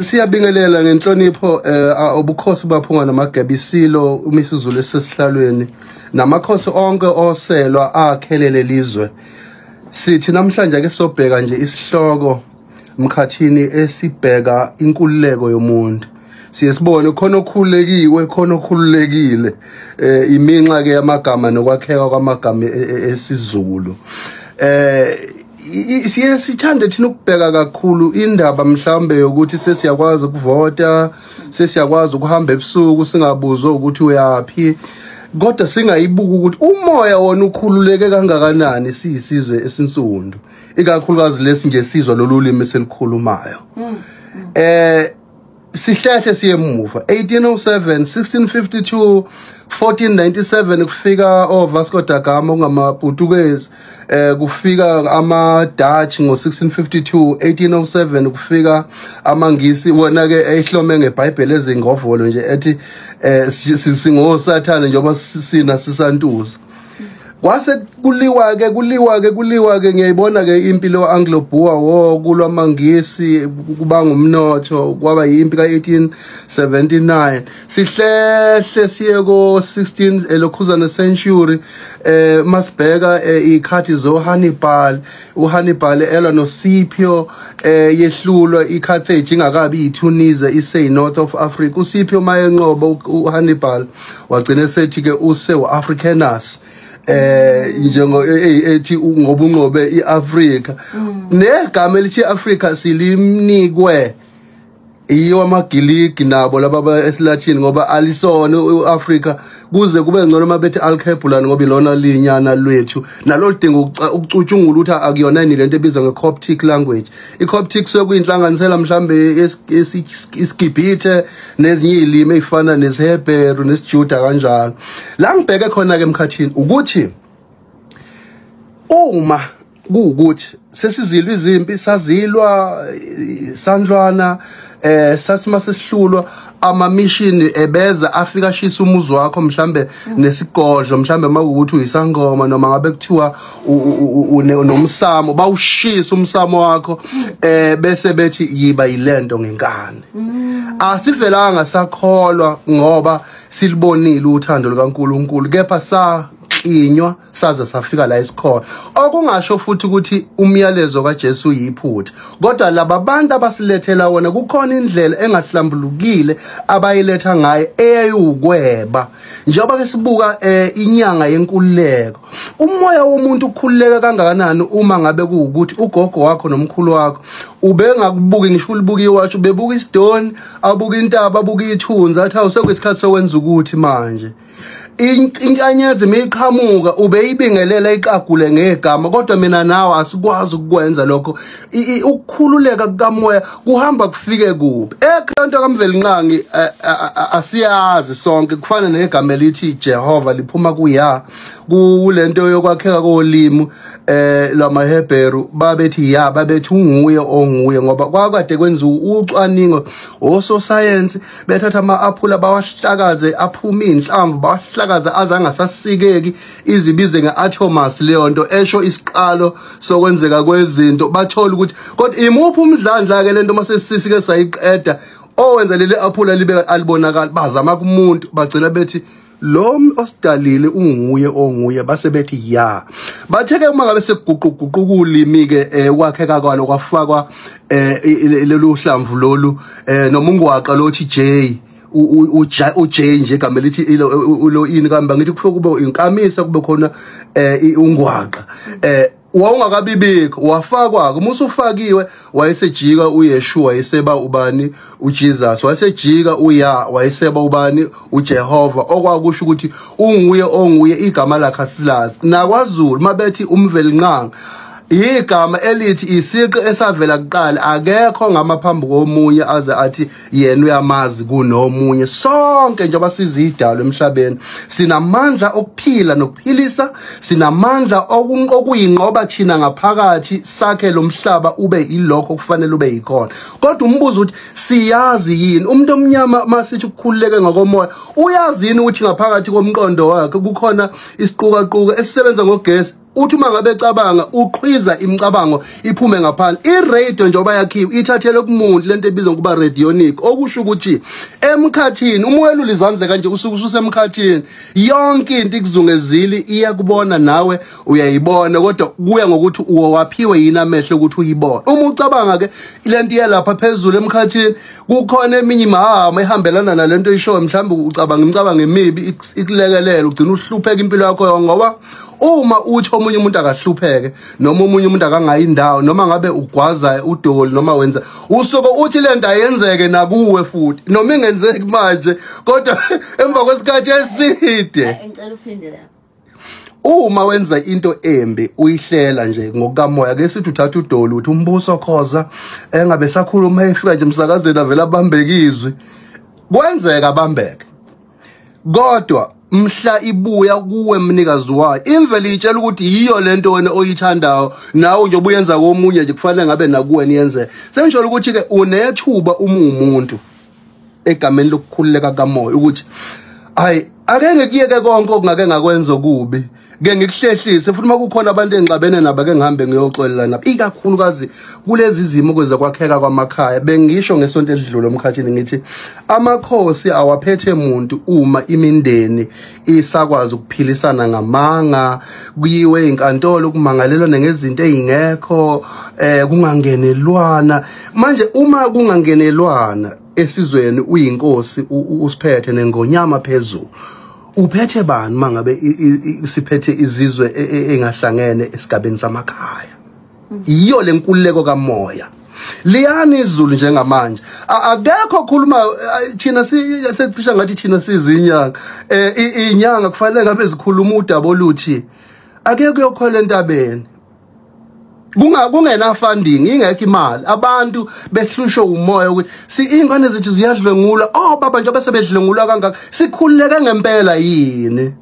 Siyabingelela ngenhlonipho ubukhosi baphunga namagebisilo uMisuzulu esesihlalweni namakhosi onke oselwa akhelele lizwe. Sithi namhlanje ake sobheka nje isihloko mkhathini esibheka inkululeko yomuntu. Siye sibone khona okhululekiwe khona okhululekile, iminxa ke yamagama nokwakheka kwamagama esiZulu. Siye sithande thina ukubheka kakhulu indaba mhlambe yokuthi sesiyakwazi ukuvota, sesiyakwazi ukuhamba ebusuku singabuzwa ukuthi uyapi, kodwa singayibuka ukuthi umoya wona ukhululeke kangakanani siyisizwe esinsundu, ikakhulukazi lesi nje sizwa lolu limi eselikhulumayo. Sihlehle siye emuva 1807, 1652, 1497 kufika oVasco da Gama ongamaPutukezi, kufika ama Dutch ngo1652, 1807 kufika amaNgisi wona ke ehlome ngeBhayibheli ezingovolo nje ethi singosathane njengoba sina sisantuza. Kwase kuliwa ke ngiyayibona ke impi lo Anglo Boer War kulwa amaNgisi kubanga umnotho, kwaba impi ka1879. Sihlehle siye ko 16 elokhuzana century, masibheka ikhathi zo Hannibal, uHannibal elwa no Scipio, yehlulwa iCarthage ingakabi iTunisia ise North of Africa. uScipio mayenqoba uHannibal wagcina sethi ke use uAfricanus, njengo ethi ngoba unqobe iAfrika. Negama elithi Africa silimnikwe iyo amaGiligi nabo laba esiLatin ngoba alisona uAfrika, kuze kube ngcono mabethi Alkebulan ngoba ilona linyana lwethu nalo lidinga ukucutshungula ukuthi akuyona yini lento ebizwa ngeCoptic language. iCoptic sokuyinhlanganisela mhlambe isigibhithe nezinye izilimi ezifana nesiHebheru nesiJuda kanjalo. La ngibheke khona ke emkhathini ukuthi uma kuwukuthi sesizilwa izimpi, sazilwa sandlwana, sasima sesihlulwa ama mission ebeza afika shisa umuzi wakho mhlambe nesigodlo, mhlambe makuwukuthi uyisangoma noma ngabe kuthiwa unomsamo bawushisa umsamo wakho, bese bethi yiba yilento ngenkani. Asivelanga sakholwa ngoba silibonile uthando lukaNkuluNkulu, kepha sa inywa saze safika la esikhona. Okungasho futhi ukuthi umyalezo kaJesu uyiphutha, kodwa laba bantu abasilethela wona kukhona indlela engahlambulukile abayiletha ngayo eyukweba. Njengoba ke sibuka inyanga yenkululeko, umoya womuntu ukhululeka kangakanani uma ngabe kuwukuthi ugogo wakho nomkhulu wakho ubengakubuki ngisho ulibuka iwatch, ubebuka isidoni, abuka intaba, abuka ithunzi, athi awusekwesikhathi sokwenza ukuthi manje inkanyezi miqhamuka ubeyibingelela iqagule ngegama, kodwa mina nawe asikwazi ukukwenza lokho. Ukukhululeka kukamoya kuhamba kufike kuphi? Ekhonto kaMvelinqangi asiyazi sonke, kufana negama elithi Jehova liphuma kuya kulento yokwakheka kolimi lwamaHebheru, babethi ya babethi unguye onguye, ngoba kwakade kwenziwa ucwaningo ososayensi bethatha ama-aphula bawahlakaze aphume inhlamvu, bawahlakaze azangasasikeki, izibize ngeatomas leyo nto esho isiqalo sokwenzeka kwezinto. Bathola ukuthi kodwa imuphi umdlandla ke lento masesisike sayiqeda owenza leli aphula libe alibonakala, bazama kumuntu bagcina bethi lo osidalile unguye onguye, base bethi ya. Bathe ke uma ngabe sekuguquguquka ulimi ke kwakheka kwalo kwafakwa lolu hlamvu lolu noma ungwaqa lothi J uJ nje igama elithi lo ini kamba ngithi kufike kube inkamisa kube khona ungwaqa wawungakabibikho wafakwa. Uma usufakiwe wayesejika uYeshua wayeseba ubani uJesus, wayesejika uya wayeseba ubani uJehova, okwakusho ukuthi unguye onguye igama lakhe asilazi. NakwaZulu mabethi uMvelinqangi igama elithi isiqi esavela kuqala, akekho ngamaphambi komunye aze athi yena uyamazi kunomunye. Sonke njengoba sizidalo emhlabeni sinamandla okuphila nokuphilisa, sinamandla okuyinqoba thina ngaphakathi sakhe lomhlaba ube yilokho okufanele ube yikhona. Kodwa umbuzo uthi siyazi yini umuntu omnyama masithi ukukhululeke ngokomoya, uyazi yini ukuthi ngaphakathi komqondo wakhe kukhona isiqukaquka esisebenza ngogesi Uthi uma ngabe ecabanga uqhwiza imicabango iphume ngaphandle. I-radio njengoba yakhiwe ithathele kumuntu lento ebizwa ngokuba radionic, okusho ukuthi emkhathini uma welula izandla kanje usuke ususemkhathini, yonke into ikuzungezile iyakubona nawe uyayibona, kodwa kuya ngokuthi uwaphiwe yini amehlo ukuthi uyibone. Uma ucabanga ke lento iyalapha phezulu emkhathini, kukhona eminye imihamo ehambelana nalento oyishoyo, mhlawumbe ucabanga imicabango emibi ikulekelela ugcina uhlupheka impilo yakho, ngoba uma uthi omunye umuntu akahlupheke noma omunye umuntu akangayi indawo, noma ngabe ugwaza udoli noma wenza usuke uthi lento ayenzeke nakuwe futhi, noma ingenzeki manje kodwa emva kwesikhathi eside. Ngicela uphinde lapha. Uma wenza into embi uyihlela nje ngokukamoya, ke sithi uthatha udoli uthi umbuso Khoza engabe sakhuluma efika nje emsakazweni avela abambeke izwi, kwenzeka abambeke, kodwa mhla ibuya kuwe mnikazi wayo imvelo itshela ukuthi yiyo lento wena oyithandayo, nawe nje ubuyenza komunye nje kufanele ngabe nakuwe niyenzeka. Sengisho ukuthi ke unethuba uma umuntu egameni lokukhululeka kamoya ukuthi hayi ake ngikuyeke konke okungake ngakwenza okubi, ke ngikuhlehlise futhi uma kukhona abantu engixabene nabo ke ngihambe ngiyoxolela nabo, ikakhulukazi kulezi zimo kweza kwakheka kwamakhaya. Bengisho ngesonto elidlule emkhathini ngithi amakhosi awaphethe muntu uma imindeni isakwazi ukuphilisana ngamanga, kuyiwe inkantolo kumangalelwa ngezinto ezingekho, kungangenelwana. Manje uma kungangenelwana esizweni uyinkosi usiphethe nengonyama phezulu, uphethe bani mangabe siphethe izizwe engahlangene esigabeni samakhaya? Iyo lenkululeko kamoya. Liyani izulu njengamanje akekho khuluma thina secisha ngathi thina sizinyanga, inyanga kufanele ngabe zikhuluma udaba oluthi akekho kuyokhwela entabeni kungena funding, ingekho imali, abantu behlushwe umoya ukuthi si ingane zethu ziyadlwengula, oh baba njengoba sebedlwengula kangaka sikhululeke ngempela yini?